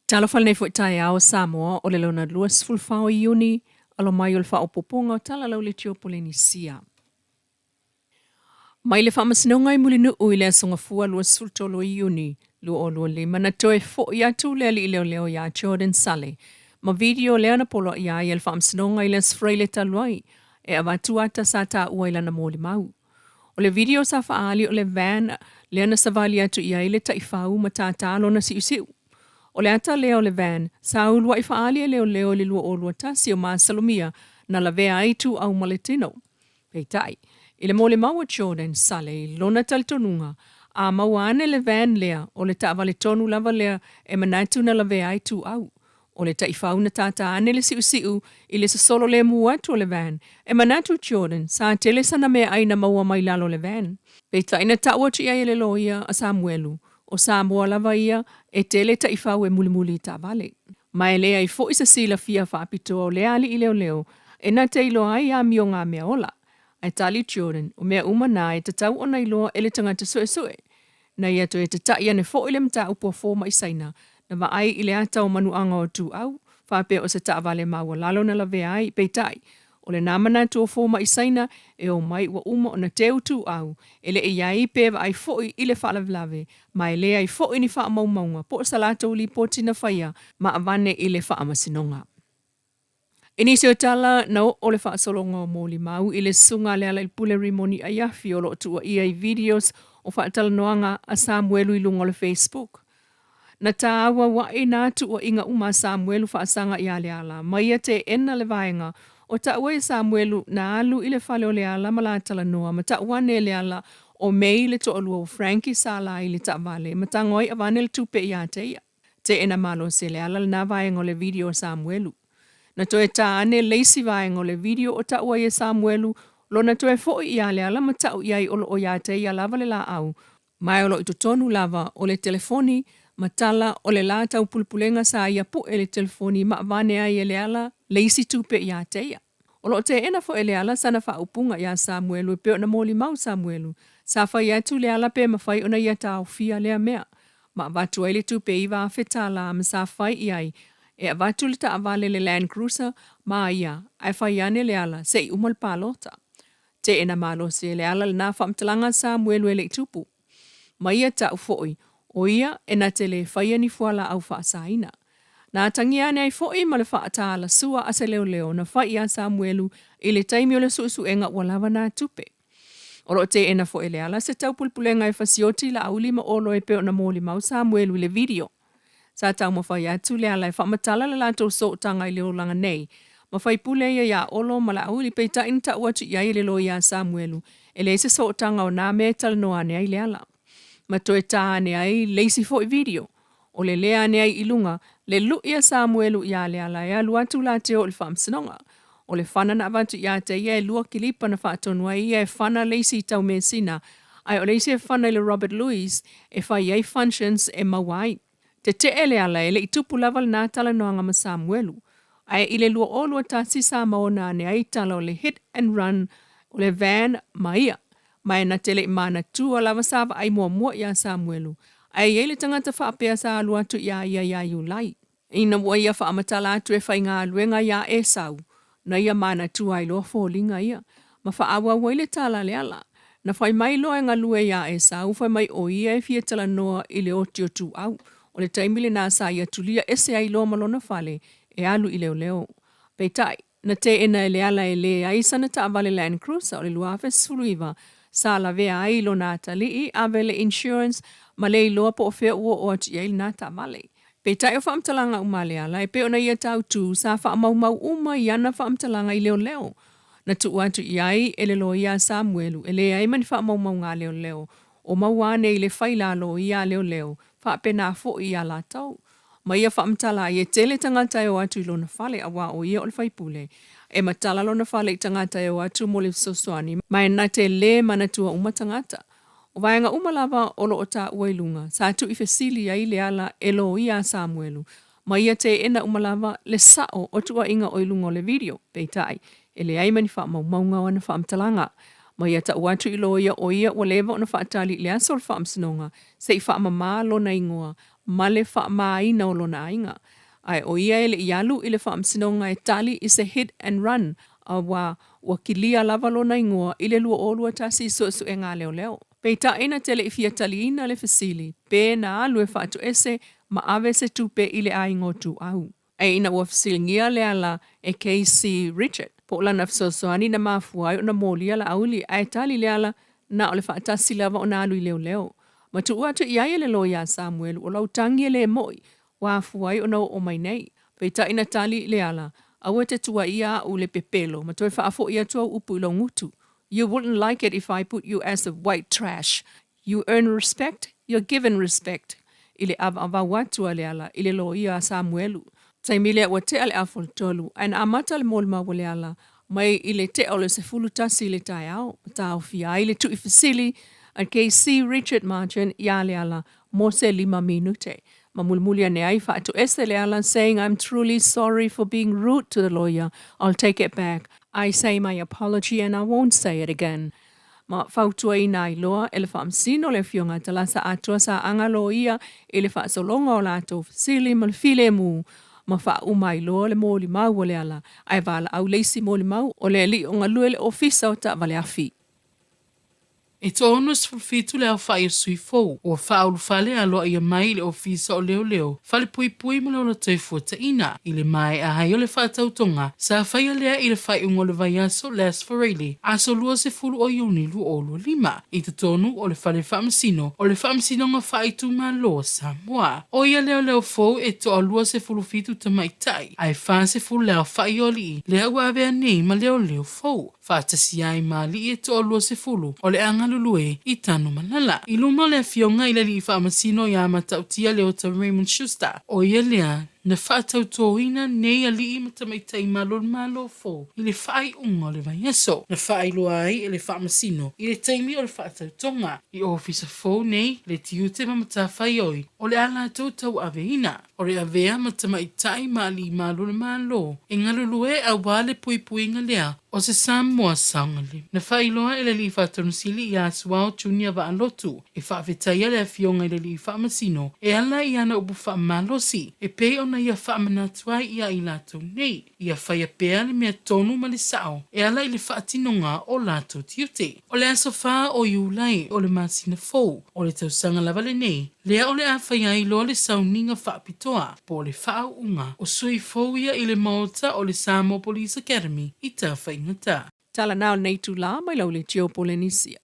Talofa lenei foi taeao Samoa o le lona 24 o Iuni, alo mai o le faaopoopoga o Tala Lau Leitio Polenisia. Mai le Faamasinoga i Mulinuu i le Aso Gafua 23 o Iuni 2025, na toe foi atu le alii leoleo iā Jordan Sale ma video lea na poloaia ai e le Faamasinoga i le Aso Faraile talu ai e avatu ata sa taua i lana molimau. O le video sa faaali o le van lea na savali atu i ai le taifau ma tātā lona siusiu. O le ata lea o le van sa uluai faaali e leoleo i le 2021 o masalomia na lavea ai ituau ma le tino. Peitai, i le molimau a Jordan Sale i lona talitonuga, a maua ane le van lea, o le taavale tonu lava lea e manatu na lavea ai ituau. O le taifau na tātā ane le siusiu i le sosolo lemu atu o le van, e manatu Jordan, sa tele sana meaai na maua mai lalo o le van. Peitai na tau atu i ai e le loia a Samuelu, o Samoa lava ia e tele taifau e mulimuli i taavale. Ma e leai foi se silafia faapitoa o lea alii leoleo e na te iloa ai amioga a meaola. Ae tali Jordan, o mea uma na e tatau ona iloa e le tagata suesue. Na ia toe tataʻi ane foi le mataupu a fomai Saina na vaai i le ata o manuaga o Tuuau, faapea o se taavale maualalo na lavea ai, peitai, o lena manatu o fomai Saina e omai ua uma ona teu Tuuau, e le i ai pe vaai foi i le faalavelave, ma e leai foi ni faamaumauga po o sa latou lipoti na faia ma avane i le faamasinoga. I nisi o tala, na oo le faasologa o molimau i le susuga a Lealailepule Rimoni Aiafi o lo o tuuaia i videos o faatalanoaga a Samuelu i luga o le Facebook. Na tāauauaʻi nā tuuaiga uma a Samuelu faasaga iā Leala ma ia teena le vaega o taua e Samuelu na alu i le fale o Leala ma la talanoa ma tau ane e Leala o Mei le toalua o Frankie sa la i le taavale ma tago ai avane le tupe iā te ia. Teena malosi e Leala lena vaega o le video a Samuelu. Na toe tā ane le isi vaega o le video o tau ai e Samuelu lona toe foʻi iā Leala ma tau i ai o lo o iā te ia lava le lāʻau, ma o lo o i totonu lava o le telefoni ma tala o le lā taupulepulega sa ia puʻe i le telefoni ma avane ai e Leala le isi tupe iā te ia. O lo o teena foi e Leala sana faaupuga iā Samuelu e pei ona molimau Samuelu, sa fai atu Leala pe mafai ona ia taofia lea mea, ma avatu ai le tupe $9,000 tālā ma sa fai i ai e avatu le taavale le Land Cruiser ma ia ae fai ane Leala se i uma le palota. Teena malosi e Leala lena faamatalaga a Samuelu e le i tupu. Ma ia tau foi, o ia e na te lē faia ni fualaau faasaina. Na atagia ane ai foi ma le faataalasua a se leoleo na fai iā Samuelu i le taimi o le suesuega ua lava nā tupe. O lo o teena foi e Leala se taupulepulega e fasioti Laauli ma Olo e pei ona molimau Samuelu i le video. Sa taumafai atu Leala e faamatala le latou sootaga i le olaga nei, ma faipule ia iā Olo ma Laauli peitai na tau atu i ai e le loia a Samuelu e leai se sootaga o nā mea e talanoa ane ai Leala. Ma toe tā ane ai le isi foi video, o le lea ane ai i luga le luʻi a Samuelu iā Leala e alu atu la te o i le faamasinoga. O le fana na avatu iā te ia e lua kilipa na faatonu ai ia e fana le isi i Taumeasina, ae o le isi e fana i le Robert Louis e fai ai functions e maua ai. Teteʻe Leala e le i tupu lava lena talanoaga ma Samuelu. Ae i le 2021 sa maona ane ai tala o le hit and run o le van ma ia, ma e na te le i manatua lava sa vaai muamua iā Samuelu, ae i ai le tagata faapea sa alu atu iā ia iā Iulai. Ina ua ia faamatala atu e faigaluega iā Esau, na ia manatua ai loa foliga ia, ma faaauau ai le tala a Leala. Na fai mai loa e galue iā Esau, fai mai ʻo ia e fia talanoa i le oti o Tuuau. O le taimi lenā sa ia tulia ese ai loa ma lona fale e alu i leoleo. Peitai, na teena e Leala e leai sana taavale Land Cruiser o le 2019 sa lavea ai i lona atalii, ave le insurance ma le iloa po o fea ua oo atu i ai lenā taavale. Peitai o faamatalaga uma a Leala e pei ona ia tautū sa faamaumau uma i ana faamatalaga i leoleo. Na tuu atu i ai e le loia a Samuelu e leai ma ni faamaumauga a leoleo o maua ane i le faila a loia a leoleo faapena foi iā latou. Ma ia faamatala ai e tele tagata e o atu i lona fale auā o ia o le faipule. E matala lona fale i tagata e o atu mo le fesoasoani ma e na te lē manatua uma tagata. O vaega uma lava o lo o taua i luga, sa tuʻi fesili ai Leala e loia a Samuelu, ma ia teena uma lava le sao o tuuaiga o i luga o le video, peitai, e leai ma ni faamaumauga o ana faamatalaga. Ma ia tau atu i loia o ia ua leva ona faatali i le aso o le faamasinoga se i faamama lona igoa. ma le faamāina o lona aiga. Ae o ia e le i alu i le faamasinoga e tali i se hit and run auā ua kilia lava lona igoa i le 2021 i suesuega a leoleo. Peitai na te le i fia taliina le fesili pe na alu e faatoese ma ave se tupe i le aiga o Tuuau. Ae ina ua fesiligia Leala e KC Richard po o lana fesoasoani na mafua ai ona molia Laauli ae tali Leala na o le faatasi lava ona alu i leoleo. Ma tuu atu i ai e le loia a Samuelu o lau tagi e le mo'i ua afua ai ona oo mai nei. Peitai na tali Leala, Aua e te tuuaia a'u le pepelo ma toe faafoi atu au upu i lou gutu. You wouldn't like it if I put you as a white trash. You earn respect, you're given respect, i le ʻawaʻawau atu a Leala i le loia a Samuelu. Taimi lea ua tea le afa o le tolu, ae na amata le molimau a Leala mai i le tea o le 11 i le taeao, ma taofia ai le tuuifesili a KC Richard Margin iā Leala mo se lima minute. Ma mulimuli ane ai faatoese Leala saying I'm truly sorry for being rude to the lawyer, I'll take it back, I say my apology and I won't say it again. Ma fautuaina ai loa e le Faamasino le Afioga a Talasa Atoa sa aga loia i le faasologa o latou fesili ma le filemu ma faauma ai loa le molimau o Leala ae valaau le isi molimau o le alii o galue le Ofisa o Taavale Afi. E 67 le aofai o sui fou ua faaulufale aloaia mai i le Ofisa o Leoleo, Falepuipui ma le Ola Toefuataina i le maea ai o le faatautoga sa faia lea i le faaiuga o le vaiaso last Friday, aso 20 o Iuni 2025, i totonu o le Fale Faamasino o le Faamasinoga Faaitumalo o Samoa. O ia leoleo fou e toa 27 tamaitai ae 40 le aofai o alii lea ua avea nei ma leoleo fou. faatasi ai ma alii e toa 20 o le a galulue i Tanumalala. I luma o le Afioga i le Alii Faamasino ia Matautia Leota Raymond Schuster, o ia lea na faatautoina nei alii ma tamaitai malo fou i le faaiuga o le vaiaso. Na faailoa ai e le Faamasino i le taimi o le faatautoga i ofisa fou nei le tiute ma matafaioi o le a latou tauaveina. O le avea ma tamaitai ma alii malo le Malo e galulue aua le puipuiga lea o se Samoa saogalemu. Na faailoa e le Alii Faatonu Sili ia Suao Junior Vaalotu e faafetaia le Afioga i le Alii Faamasino e ala i ana upu faamalosi e pei ona ia faamanatu ai ia i latou nei ia faia pea le mea tonu ma le sao e ala i le faatinoga o latou tiute. O le aso 4 o Iulai o le masina fou o le tausaga lava lenei, lea o le a fai ai loa le sauniga faapitoa po o le faauuga o sui fou ia i le Maota o le Samoa Police Academy i Tafaigata. Tala na o lenei itulā mai lau leitio Polenisia.